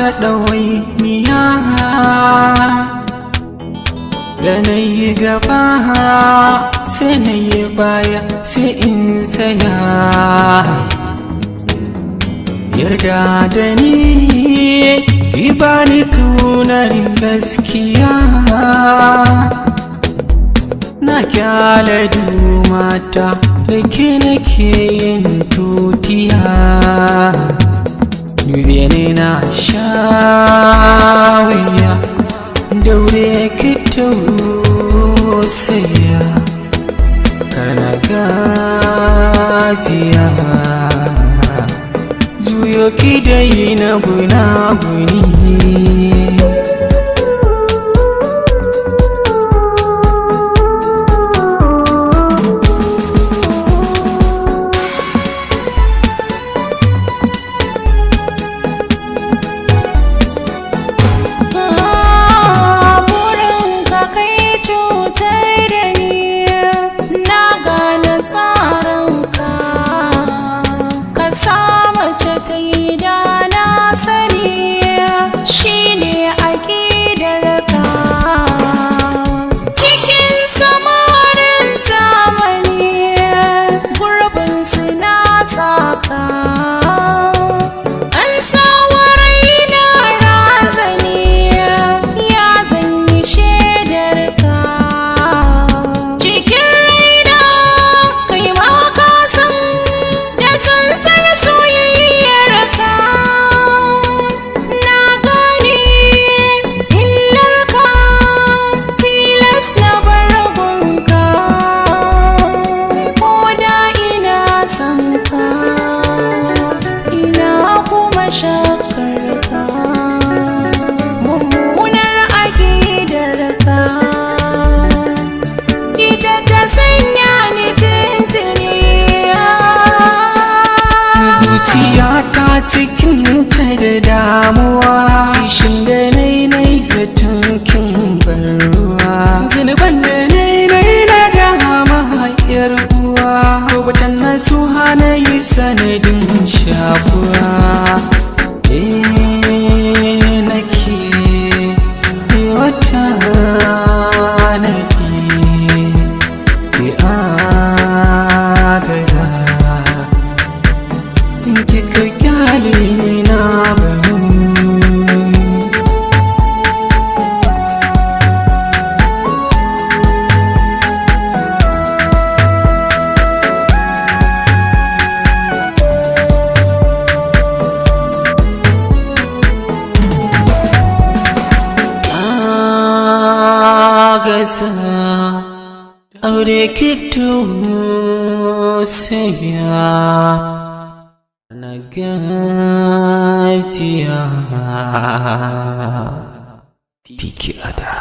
ta ɗawainiya. Da na yi gaba sai na yi baya, sai in tsaya. Yarda da ni, ki bani kaunar gaskiya. Na kyale mata, da ke nake yin tutiya. Dube ni na sha wuya, daure ki tausaya, kar na gajiya. Juyo ki dai na gunaguni. Burin ka kai cutar da ni, na gane tsarinka. Ka sa mace ta yi da na sani, shine aƙidarka. Cikin samarin zamani, gurbin su na saka. An sawa raina razani, ya zanyi shaidar ka. Cikin raina kai ma ka san da tsantsar soyayyar ka. Na gane illar ka, tilas na bar gunka, ko da ina son ka, ina kuma shakkar ka. Mummunar aƙidar ka ita ta sanya ni tuntuni. Zuciya ta cikin ta da damuwa, kishin da nai nai zaton kin bar ruwa. Zunuban da nai nai na dama yar uwa, watan na su hana yi sanadin shakuwa. Eh, nake wata nake ki agaza, in kika kyale ni na banu. Agaza, aure ki tausaya, na gajiya. Tiki ada.